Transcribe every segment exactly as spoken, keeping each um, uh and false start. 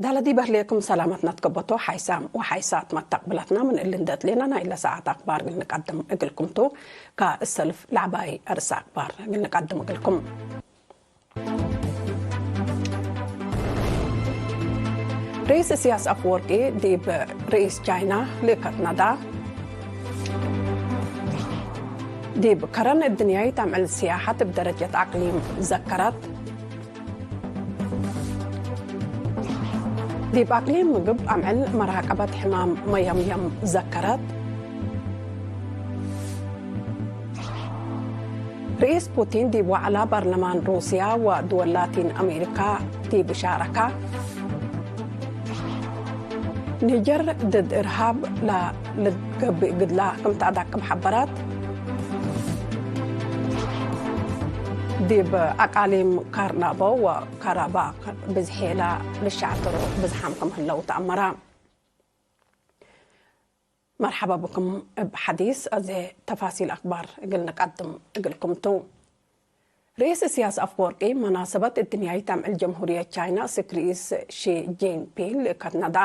ዳለ ዲብ ህሌኩም ሰላመትነ ትከበቶ ሓይሳም ወሓይሳት መተቅብለትነ፣ ምን እሊ እንዴ እትሌነ ናይለ ሰዓት አክባር እግል ንቀድም እግልኩም ቱ። ከእሰልፍ ለዐባይ አርእስ አክባር እግል ንቀድም እግልኩም። ርኢስ እስያስ አፍወርቂ ዲብ ርኢስ ቻይና ልእከት ነዳ። ዲብ ከረን እድንያይት አምዕል ስያሐት እብ ደረጀት አቅሊም ዘከረት። ዲብ አቅሊም ምግብ አምዕል መራቀበት ሕማም መየምየም ዘከረት። ርኢስ ፑቲን ዲብ ወዕላ በርለማን ሩስያ ወድወል ላቲን አሜሪካ ዲቡ ሻረካ። ኒጀር ድድ እርሃብ ለልትገብእ ግድላ ክም ተአዳቅብ ሐበረት። ዲብ አቃሊም ካርናቦ ወካራባክ ብዝሔ ለልሸዕትሩ ብዝሓም ክም ህለው ተአመረ። መርሐባ ብኩም እብ ሐዲስ፣ አዜ ተፋሲል አክባር እግል ንቀድም እግልኩም ቱ። ርኢስ እስያስ አፍወርቂ መናሰበት እድንያይት አምዕል ጀምሁርየት ቻይና እስክ ርኢስ ሺ ጂንፒንግ ልእከት ነዳ።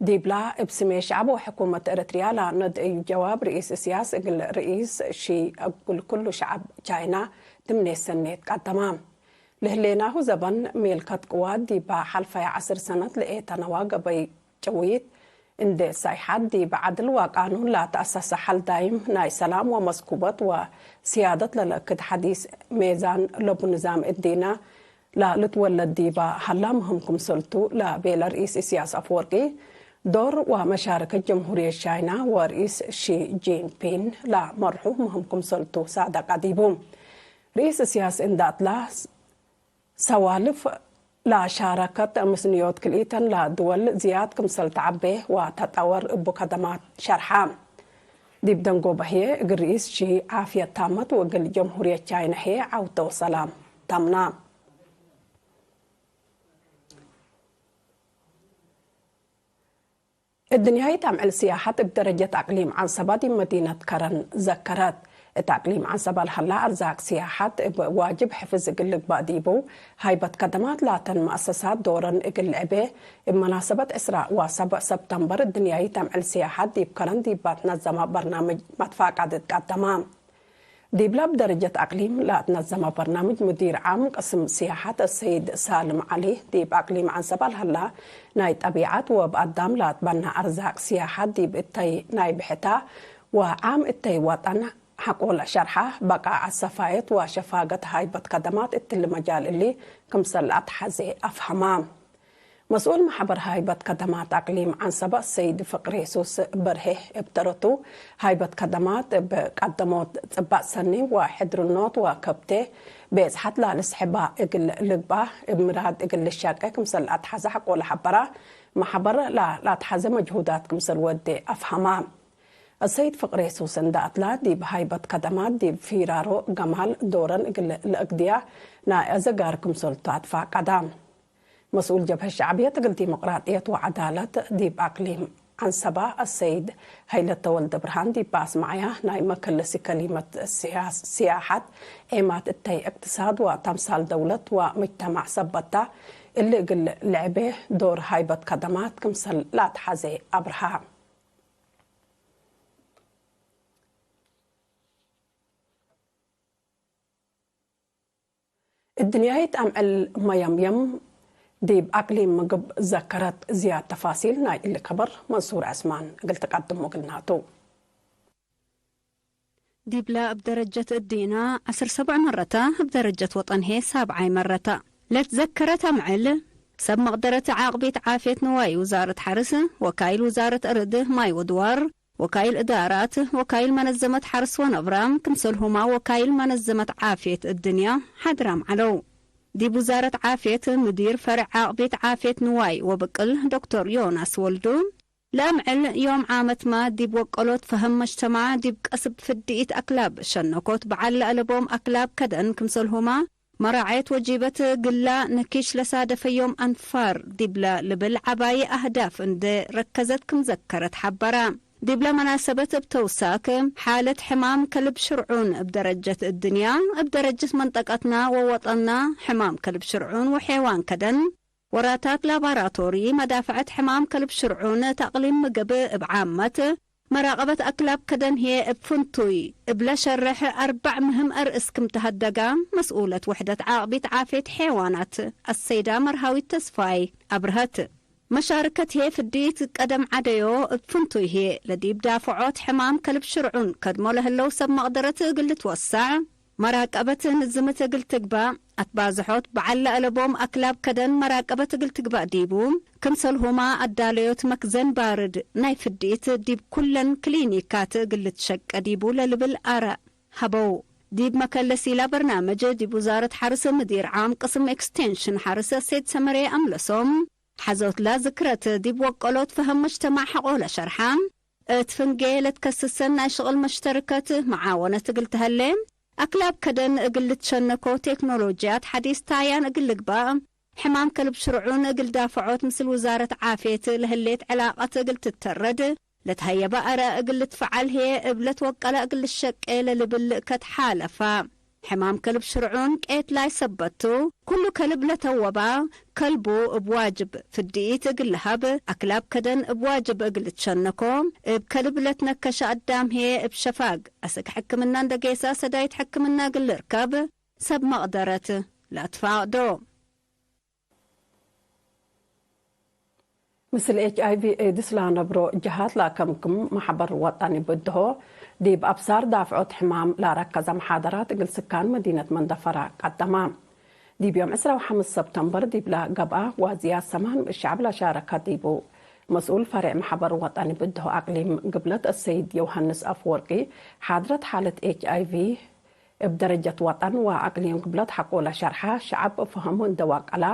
ዲብላ፣ እብ ስሜ ሸዐብ ወሕኩመት ኤረትርያ ለነድአዩ ጀዋብ ርኢስ እስያስ እግል ርኢስ ሺ እግል ኩሉ ሸዐብ ቻይና ትምኔት ሰኔት ቀደማ። ለህሌናሁ ዘበን ሜልከት ቅዋት ዲባ ሐልፈየ ዐስር ሰነት ለኤተነዋ ገበይ ጭውይት እንዴ ሳይሐት፣ ዲብ ዐድል ወቃኑን ለአትአሰሰ ሐል ዳይም ናይ ሰላም ወመስኩበት ወስያደት ለለአክድ ሐዲስ ሜዛን ለቡ ንዛም እዲነ ለልትወለድ ዲበ ሀላ ምህም ክምሰልቱ ለቤለ ርኢስ እስያስ አፍወርቂ፣ ዶር ወመሻረከት ጀምሁርየት ቻይና ወርኢስ ሺ ጂንፒን ለመርሑ ምህም ክምሰልቱ ሳደቀ ዲቡ። ርኢስ እስያስ እንደ አትላ ሰዋልፍ ለሻረከት ምስንዮት ክልኢተን ለድወል ዝያድ ክምሰል ተዐቤ ወተጠወር እቡ ከደማት ሸርሐ። ዲብ ደንጎበ ህዬ፣ እግል ርኢስ ሺ ዓፍየት ታመት ወእግል ጀምሁርየት ቻይነ ህዬ ዐውተ ወሰላም ተምና። እድንያይት አምዕል ስያሐት እብ ደረጀት አቅሊም ዐንሰባ ዲብ መዲነት ከረን ዘከረት። እት አቅሊም ዐንሰባ ለሀላ አርዛቅ ስያሐት እብ ዋጅብ ሕፍዝ እግል ልግባእ ዲቡ፣ ሃይበት ከደማት ላተን መአሰሳት ዶረን እግል ልዕቤ፣ እብ መናሰበት ዕስራ ወሰብዕ ሰብተምበር እድንያይት አምዕል ስያሐት ዲብ ከረን ዲብ ትነዘመ በርናምጅ መትፋቃድት ቀደማ። ዲብለ እብ ደረጀት አቅሊም ለአትነዘመ በርናምጅ ሙዲር ዓም ቅስም ስያሐት አሰይድ ሳልም ዐሊ፣ ዲብ አቅሊም ዐንሰባ ለሀላ ናይ ጠቢዐት ወእብ አዳም ለአትበነ አርዛቅ ስያሐት ዲብ እተይ ናይ ብሕታ ወዓም እተይ ወጠን ሐቆለ ሸርሐ፣ በቃዐት ሰፋየት ወሸፋገት ሃይበት ከደማት እትሊ መጃል እሊ ክምሰል ለአትሐዜ አፍሀማ። መስኡል መሕበር ሃይበት ከደማት አቅሊም ዐንሰበ ሰይድ ፍቅሬ ሱስ በርሄ እብ ተረቱ፣ ሃይበት ከደማት እብ ቀደሞት ጽባጥ ሰኒ ወሕድርኖት ወከብቴ ቤጽሐት ላልስሕባ እግል ልግባ እብ ምራድ እግል ልሸቄ ክምሰል ለአትሐዘ ሐቆለ ሐበራ። መሕበር ለአትሐዘ መጅሁዳት ክምሰል ወዴ አፍሀማ። አሰይድ ፍቅሬ ሱስ እንደ አትላ፣ ዲብ ሃይበት ከደማት ዲብ ፊራሮ ገማል ዶረን እግል ለአግድያ ናይ አዘጋር ክምሰልቱ አትፋቀዳ። መስኡል ጀብሀት ሸዕብየት እግል ዲሞቅራጥየት ወዐዳለት ዲብ አቅሊም ዐንሰባ አሰይድ ሀይለተወልደብርሃን ዲብ አስመዐያ ናይ መከለሲ ከሊመት፣ ስያስ-፣ ስያሐት ዔማት እተይ እቅትሳድ ወተምሳል ደውለት ወምጅተማዕ ሰበት ተ፣ እሊ እግል ልዕቤ ዶር ሃይበት ከደማት ክምሰል ለአትሐዜ አብርሃ። እድንያይት አምዕል መየምየም ዲብ አቅሊም ምግብ ዘከረት። ዝያድ ተፋሲል ናይ እሊ ከበር መንሱር ዐስማን እግል ትቀድሙ እግልናቱ። ዲብለ እብ ደረጀት እዲነ ዐስር ሰብዕ መረተ፣ እብ ደረጀት ወጠን ህዬ ሳብዓይ መረተ። ለትዘከረት አምዕል፣ ሰብ መቅደረት ዓቅቢት ዓፍየት ንዋይ ውዛረት ሐርስ፣ ወካይል ውዛረት አርድ ማይ ወድዋር፣ ወካይል እዳራት፣ ወካይል መነዘመት ሐርስ ወነብራ፣ ክምሰልሁማ ወካይል መነዘመት ዓፍየት እድንያ ሓድራም ዐለው። ዲብ ውዛረት ዓፍየት፣ ምዲር ፈርዕ ዓቅቢት ዓፍየት ንዋይ ወብቅል ዶክተር ዮናስ ወልዱ፣ ለአምዕል ዮም ዓመትመ ዲብ ወቀሎት ፈሀም መጅተማዕ ዲብ ቀስብ ፍድኢት አክላብ ሸነኮት በዐል ለአለቦም አክላብ ከደን ክምሰልሁማ መራዐየት ወጂበት ግላ ነኪሽ ለሳደፈዮም አንፋር ዲብለ ልብል ዐባዪ አህዳፍ እንዴ ረከዘት ክም ዘከረት ሐበረ። ዲብለ መናሰበት እብ ተውሳክ፣ ሓለት ሕማም ከልብ ሽርዑን እብ ደረጀት እድንያ፣ እብ ደረጀት መንጠቀትና ወወጠንና ሕማም ከልብ ሽርዑን ወሔዋን ከደን፣ ወራታት ላባራቶሪ መዳፍዐት ሕማም ከልብ ሽርዑን እት አቅሊም ምግብ እብ ዓመት መራቀበት አክላብ ከደን ህዬ እብ ፍንቱይ እብ ለሸርሕ አርበዕ ምህም አርእስ ክም ተሀደጋ መስኡለት ውሕደት ዓቅቢት ዓፍየት ሔዋናት አሰይዳ መርሃዊት ተስፋይ አብርሀት። መሻርከት ህዬ ፍድኢት ቀደም ዐደዮ እብ ፍንቱይ ህዬ ለዲብ ዳፍዖት ሕማም ከልብ ሽርዑን ከድሞ ለህለው ሰብ መቅደረት እግል ልትወሰዕ መራቀበት ንዝምት እግል ትግባእ፣ አትባዝሖት በዐል ለአለቦም አክላብ ከደን መራቀበት እግል ትግባእ ዲቡ፣ ክምሰልሁማ አዳለዮት መክዘን ባርድ ናይ ፍድኢት ዲብ ኩለን ክሊኒካት እግል ልትሸቄ ዲቡ ለልብል አረእ ሀበው። ዲብ መከለሲላ በርናምጅ ዲብ ውዛረት ሐርስ ምዲር ዓም ቅስም ኤክስቴንሽን ሐርስ ሰይድ ሰመሬ አምለሶም፣ ሐዞትላ ዝክረት ዲብ ወቀሎት ፈሀም መጅተማዕ ሐቆለ ሸርሐ፣ እት ፍንጌ ለትከስሰን ናይ ሽቅል መሽተርከት መዓወነት እግል ተሀሌ፣ አክላብ ከደን እግል ልትሸነኮ ቴክኖሎጅያት ሐዲስ ታያን እግል ልግባእ፣ ሕማም ከልብ ሽርዑን እግል ዳፍዖት ምስል ውዛረት ዓፍየት ለህሌት ዕላቀት እግል ትተረድ፣ ለትሀየበ አረእ እግል ልትፈዓል ህዬ እብ ለትወቀለ እግል ልሸቄ ለልብል ከትሓለፋ። ሕማም ከልብ ሽርዑን ቄትላይ ሰበት ቱ። ኩሉ ከልብ ለተወባ ከልቡ እብ ዋጅብ ፍድኢት እግል ለሀብ፣ አክላብ ከደን እብ ዋጅብ እግል ልትሸነኮ፣ እብ ከልብ ለትነከሸ አዳም ህዬ እብ ሸፋግ አሰክ ሕክምና እንደ ጌሰ ሰዳይት ሕክምና እግል ልርከብ ሰብ መቅደረት ለአትፋቅዶ። ምስል ኤች አይ ቪ ኤድስ ለአነብሮ ጀሃት ለአከምክም መሕበር ወጠኒ ብድሆ፣ ዲብ አብሳር ዳፍዖት ሕማም ለአረከዘ መሓደራት እግል ስካን መዲነት መንደፈራ ቀደማ። ዲብ ዮም ዕስራ ወሐምስ ሰብተምበር ዲብለ ገብአ ዋዝያት ሰማን እብ ሸዐብ ለሻረከ ዲቡ፣ መስኡል ፈሬዕ መሕበር ወጠኒ ብድሆ አቅሊም ግብለት አሰይድ ዮውሃንስ አፍወርቂ፣ ሓድረት ሓለት ኤች አይ ቪ እብ ደረጀት ወጠን ወአቅሊም ግብለት ሐቆለ ሸርሐ፣ ሸዐብ ፈሀሙ እንደ ወቀላ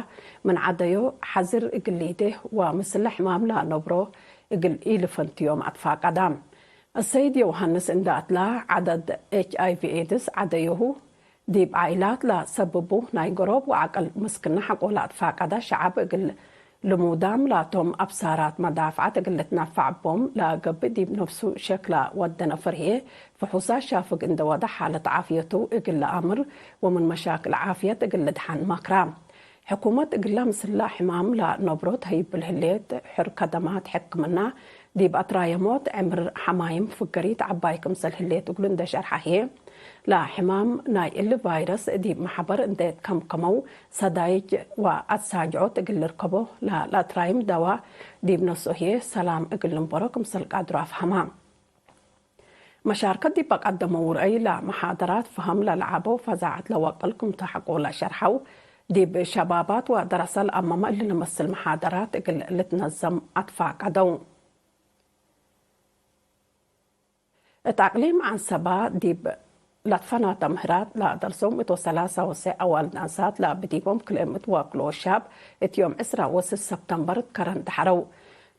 ምን ዐደዮ ሐዝር እግል ሊዴ ወምስለ ሕማም ለአነብሮ እግል ኢልፈንትዮም አትፋቀደ። አሰይድ ዮውሃንስ እንደ አትላ፣ ዐደድ ኤች አይ ቪ ኤድስ ዐደዮሁ ዲብ ዓኢላት ለሰብቡ ናይ ገሮብ ወዐቅል ምስክነ ሐቆለ አትፋቀደ ሸዐብ እግል ልሙዳም ላቶም አብሳራት መዳፍዐት እግል ልትነፈዕ እቦም ለገብእ ዲብ ነፍሱ ሸክ ለወደ ነፈር ህዬ ፍሑሳት ሻፍግ እንደ ወደ ሓለት ዓፍየቱ እግል ለአምር ወምን መሻክል ዓፍየት እግል ልድሐን መክራ። ሕኩመት እግለ ምስለ ሕማም ለነብሮት ሀይብል ህሌት፣ ሕር ከደማት ሕክምና ዲብ አትራየሞት ዕምር ሐማይም ፍገሪት ዐባይ ክምሰል ህሌት እግሉ እንደ ሸርሐ ህዬ፣ ለሕማም ናይ እሊ ቫይረስ ዲብ መሕበር እንዴ ትከምከመው ሰዳይጅ ወአትሳጅዖት እግል ልርከቦ፣ ለ-፣ ለአትራይም ደዋ ዲብ ነስኦ ህዬ ሰላም እግል ልንበሮ ክምሰል ቀድሮ አፍሀማ። መሻርከት ዲብ አቀደመው ርአይ ለመሓደራት ፈሀም ለለዐበው ፈዛዐት ለወቅል ክምተ ሐቆለ ሸርሐው፣ ዲብ ሸባባት ወደረሰ ለአመመ እሊ ለመስል መሓደራት እግል ልትነዘም አትፋቀደው። እት አቅሊም ዐንሰባ ዲብ ለትፈናተ ምህራት ለአደርሰው ምእት ወሰላሳ ወሰዕ አዋልድ አንሳት ለአብዲቦም ክልኤ ምእት ወክልኦ ሻብ እት ዮም ዕስራ ወስስ ሰብተምበር እት ከረን ደሐረው።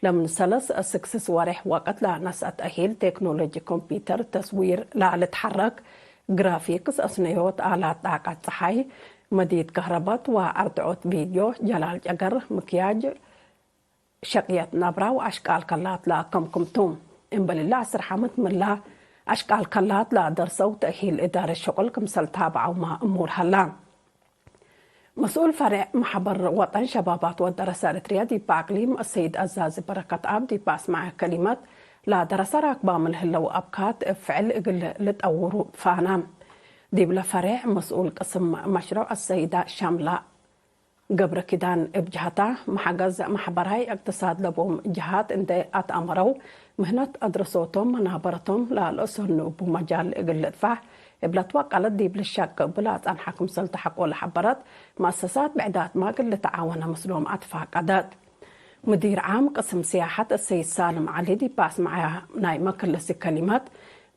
ለምን ሰለስ ስክስስ ወሬሕ ወቅት ለነስአት እሂል ቴክኖሎጂ ኮምፒተር፣ ተስዊር ለልትሐረክ ግራፊክስ፣ አስነዮት አላት ጣቀት ጸሓይ፣ መዲት ከህረበት ወአርትዖት ቪድዮ፣ ጀላል ጨገር፣ ምክያጅ፣ ሸቅየት ነብራ ወአሽቃል ከላት ለአከምክም ቱ። እምበልለ ዐስር ሐመት ምላ አሽቃል ከላት ለአደርሰው ተእሂል እዳረት ሸቁል ክምሰል ታብዐውመ እሙር ሀላ። መስኡል ፈሬዕ መሕበር ወጠን ሸባባት ወደረሰ ኤረትርያ ዲብ አቅሊም አሰይድ አዛዚ በረከትአብ ዲብ አስመዐ ከሊመት፣ ለደረሰ ራክባም ለህለው አብካት እብ ፍዕል እግል ልጠውሩ ትፋና። ዲብለ ፈሬዕ መስኡል ቅስም መሽሩዕ አሰይዳ ሻምላ ገብረኪዳን እብ ጀሀታ፣ መሐገዝ መሕበራይ እቅትሳድ ለቦም ጀሃት እንዴ አትአመረው፣ ምህነት አድረሶቶም መናበረቶም ለልአሰኑ እቡ መጃል እግል ልድፋዕ እብ ለትወቀለት ዲብ ልሸቅ እብ ለአጸንሐ ክምሰል ተሐቆ ለሐበረት፣ መአሰሳት ብዕዳትመ እግል ልትዓወነ ምስሎም አትፋቀደት። ምዲር ዓም ቅስም ስያሐት አሰይድ ሳልም ዐሊ ዲብ አስመዐ ናይ መክለሲ ከሊመት፣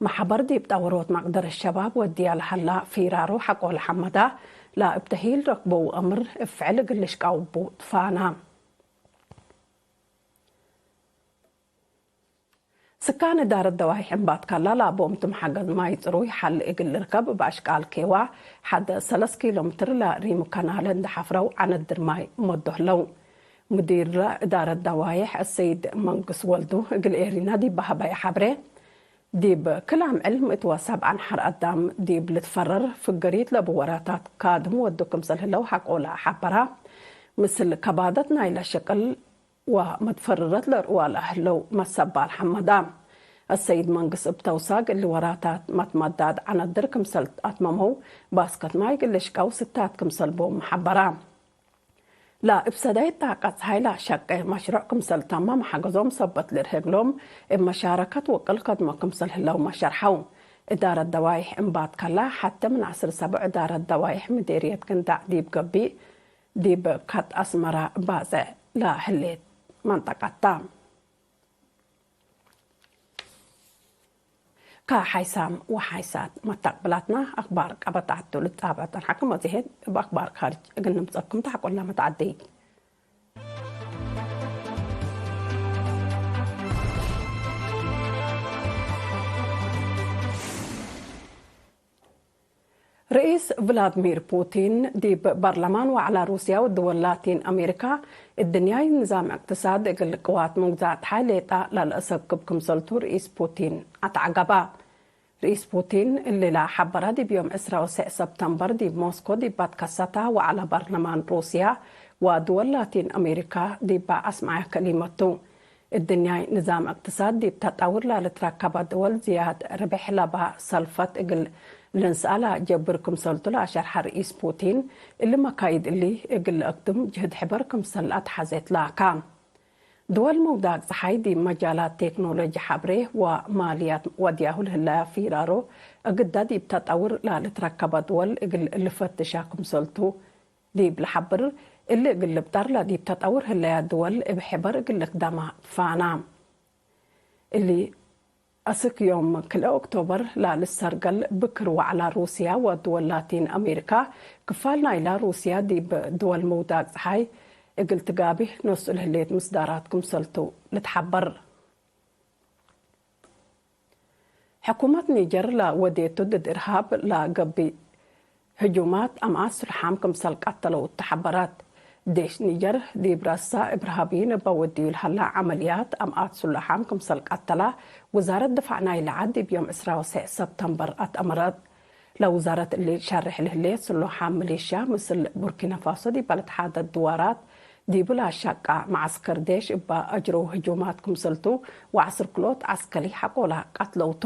መሕበር ዲብ ጠውሮት መቅደረት ሸባብ ወድያ ለሀላ ፊራሩ ሐቆ ለሐመዳ፣ ለእብ ተሂል ረክበው አምር እብ ፍዕል እግል ልሽቃው እቡ ትፋና። ስካን እዳረት ደዋሂሕ እምባትካላ ለአቦም ትም ሐገዝ ማይ ጽሩይ ሐል እግል ልርከብ እብ አሽቃል ኬዋ ሐድ ሰለስ ኪሎ ምትር ለሪም ከናለ እንደ ሐፍረው ዐነድር ማይ መዶ ህለው። ምዲር እዳረት ደዋሂሕ አሰይድ መንግስ ወልዱ እግል ኤሪና ዲብ በሀበየ ሐብሬ፣ ዲብ ክል አምዕል ምእት ወሰብዓ አንሐር አዳም ዲብ ልትፈረር ፍገሪት ለቡ ወራታት ካድም ወዱ ክምሰል ህለው ሐቆለ ሐበራ። ምስል ከባደት ናይለ ሽቅል ወመትፈርረት ለርእዋ ለህለው መሰባል ሐመዳ። አሰይድ መንግስ እብ ተውሳግ እሊ ወራታት መትመዳድ ዐነድር ክምሰል አትመመው፣ ባስከት ማይ እግል ልሽቀው ስታት ክምሰል ቦም ሐበራ። ለእብ ሰዳይት ጣቀት ጸሓይ ለሸቄ መሽሩዕ ክምሰል ተመ መሐገዞም ሰበት ልርህግሎም እብ መሻረከት ወቅል ከድሞ ክምሰል ህለውመ ሸርሐው። እዳረት ደዋይሕ እምባትከላ ሐቴ ምን ዐስር ሰብዕ እዳረት ደዋይሕ ምዴርየት ክንዳዕ ዲብ ገብእ ዲብ ከጥ አስመረ ባጽዕ ለህሌት መንጠቀት ተ። ከሓይሳም ወሓይሳት መተቅብላትና አክባር ቀበት ዐዱ ልትጻብዕ ጸንሐኩም። ወዜሄን እብ አክባር ካርጅ እግል ንምጸኩም ተሐቆላ መትዐደይ። ርኢስ ቭላድሚር ፑቲን ዲብ በርለማን ወዐላ ሩስያ ወድወል ላቲን አሜሪካ፣ እድንያይ ንዛም እቅትሳድ እግል ቅዋት ምግዛእ ተሓይ ሌጣ ለልአሰክብ ክምሰልቱ ርኢስ ፑቲን አትዐገባ። ርኢስ ፑቲን እሊ ለሐበረ ዲብ ዮም ዕስራ ወሰዕ ሰብተምበር ዲብ ሞስኮ ዲብ አትከሰታ ወዐለ በርለማን ሩስያ ወድወል ላቲን አሜሪካ ዲብ አስመዐ ከሊመቱ። እድንያይ ንዛም እቅትሳድ ዲብ ተጠውር ለልትረከበ ድወል ዝያድ ርብሕ ለባ ሰልፈት እግል ልንስአ ለአጀብር ክምሰልቱ ለአሸርሐ ርኢስ ፑቲን፣ እሊ መካይድ እሊ እግል ለአክድም ጅህድ ሕበር ክምሰል አትሐዜት ላካ። ድወል መውዳቅ ጸሓይ ዲብ መጃላት ቴክኖሎጂ ሐብሬ ወማልያት ወድያሁ ለህለያ ፊራሮ እግዳ ዲብ ተጠውር ለልትረከበ ድወል እግል ልፈትሻ ክምሰልቱ ዲብ ለሐብር፣ እሊ እግል ልብጠር ለዲብ ተጠውር ህለያ ድወል እብ ሕበር እግል ልክደማ ትፋና። እሊ አስክ ዮም ክልኤ ኦክቶበር ለልሰርገል ብክር ወዐላ ሩስያ ወድወል ላቲን አሜሪካ፣ ክፋል ናይላ ሩስያ ዲብ ድወል ምውዳቅ ጸሓይ እግል ትጋቤህ ነስኡ ለህሌት ምስዳራት ክምሰልቱ ልትሐበር። ሕኩመት ኒጀር ለወዴቱ ድድ እርሃብ ለገብእ ህጁማት አምኣት ሱልሓም ክምሰል ቀተለው እተ ሐበረት። ዴሽ ኒጀር ዲብ ረሳ እብ ርሃብይን እበ ወድዩ ለሀላ ዐመልያት አምኣት ሱልሓም ክምሰል ቀተላ ውዛረት ድፋዕ ናይለ ዐድ ዲብ ዮም ዕስራ ወሰዕ ሰብተምበር አትአመረት። ለውዛረት እሊ ሸርሕ ለህሌት ሱሉሓም ሚሊሽያ ምስል ቡርኪናፋሶ ዲበ ለትሓደድ ድዋራት ዲቡ ለአሻቃ መዐስከር ዴሽ እበ አጅረው ህጁማት ክምሰልቱ ወዐስር ክልኦት ዐስከሪ ሐቆላ ቀትለውቱ።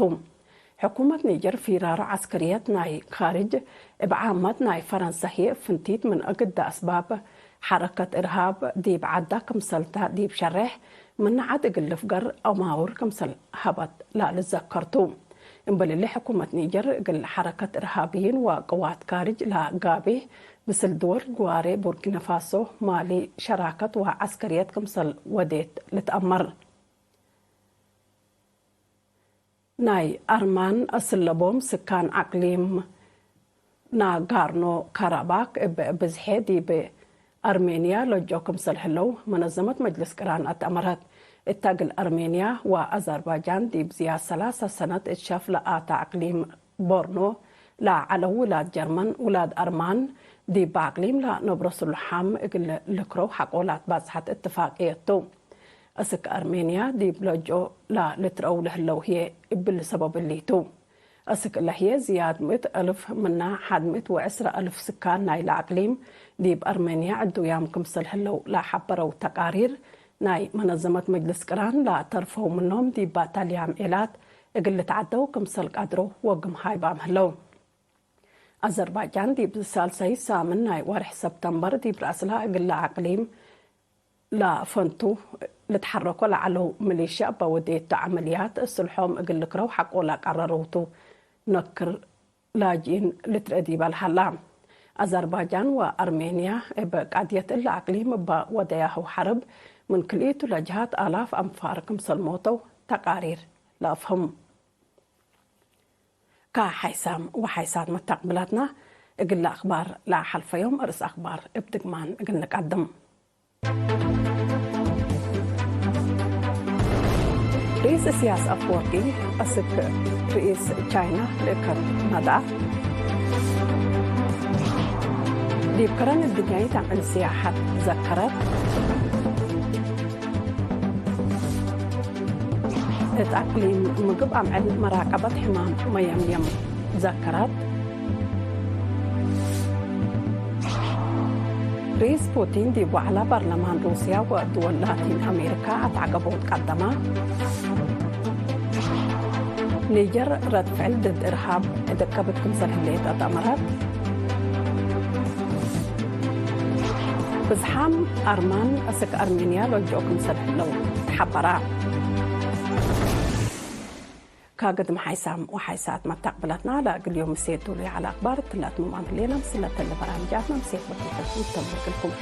ሕኩመት ኒጀር ፊራሮ ዐስከርየት ናይ ካርጅ እብ ዓመት ናይ ፈረንሰ ህዬ እብ ፍንቲት ምን እግዳ አስባብ ሐረከት እርሃብ ዲብ ዐዳ ክምሰልታ ዲብ ሸሬሕ ምነ ዐድ እግል ልፍገር አማውር ክምሰል ሀበት ለልዘከር ቱ። እምበል እሊ ሕኩመት ኒጀር እግል ሐረከት እርሃብይን ወቅዋት ካርጅ ለጋቤህ ምስል ድወል ግዋሬ ቡርኪናፋሶ፣ ማሊ ሸራከት ወዐስከርየት ክምሰል ወዴት ልትአመር። ናይ አርማን አስለቦም ስካን አቅሊም ናጋርኖ ካራባክ እብ ብዝሔ ዲብ አርሜንያ ለጅኦ ክምሰል ህለው መነዘመት መጅልስ ቅራን አትአመረት። እት እግል አርሜንያ ወአዘርባጃን ዲብ ዝያድ ሰላሳ ሰነት እት ሸፍ ለአተ አቅሊም ቦርኖ ለዐለው ውላድ ጀርመን፣ ውላድ አርማን ዲብ አቅሊም ለነብሮ ስሉሓም እግል ልክረው ሐቆ ለአትባጽሐት እትፋቅየት ቱ። አስክ አርሜንያ ዲብ ለጅኦ ለልትረአው ለህለው ህዬ እብሊ ሰበብ እሊ ቱ። አስክ እለ ህዬ ዝያድ ምእት አልፍ ምና ሐድ ምእት ወዕስራ አልፍ ስካን ናይለ አቅሊም ዲብ አርሜንያ ዕዱያም ክምሰል ህለው ለሐበረው ተቃሪር፣ ናይ መነዘመት መጅልስ ቅራን ለተርፈው ምኖም ዲብ ባታልያም ዔላት እግል ልትዓደው ክምሰል ቀድሮ ወግም ሃይባም ህለው። አዘርባጃን ዲብ ሳልሳይ ሳምን ናይ ወርሕ ሰብተምበር ዲብ ረአስላ እግለ አቅሊም ለፈንቱ ልትሐረኮ ለዐለው ሚሊሽያ እበ ወዴቱ ዐመልያት ስልሖም እግል ልክረው ሐቆ ለቀረረው ቱ። ነክር ላጅኢን ልትርኤ ዲበ ለሀላ። አዘርባጃን ወአርሜንያ እብ ቃድየት እለ አቅሊም እበ ወደያህው ሐርብ ምን ክልኢቱ ለጀሃት አላፍ አንፋር ክምሰል ሞተው ተቃሪር ለአፍህም። ከሐይሳም ወሐይሳት መተቅብላትና እግለ አክባር ለሐልፈዮም እርስ አክባር እብ ድግማን እግል ንቀድም። ርኢስ እስያስ አፍወርቂ አስክ ርኢስ ቻይና ልእከን ነድአ። ዲብ ከረን እድንያይት አምዕል ስያሐት ዘከረት። እት አቅሊም ምግብ አምዕል መራቀበት ሕማም መየምየም ዘከረት። ርኢስ ፑቲን ዲብ ወዕላ ፓርለማን ሩስያ ወድወል ላቲን አሜሪካ አትዐቀቦት ቀደማ። ኒጀር ረድ ፍዕል ድድ እርሃብ እደቀብት ክምሰል ህሌት አትአመረት። ብዝሓም አርማን አስክ አርሜንያ ለልጅኦ ክምሰል ህለው ተሐበረ። ካግድም ሓይሳም ወሓይሳት መታቅብለትና ለእግል ዮም ምሴት ዱሉይ ዐለ አክባር እትለ አትምም አምትሌነ ምስለ እትለ በራምጃትነ ምሴት በክልተቱ ይተምልክልኩም።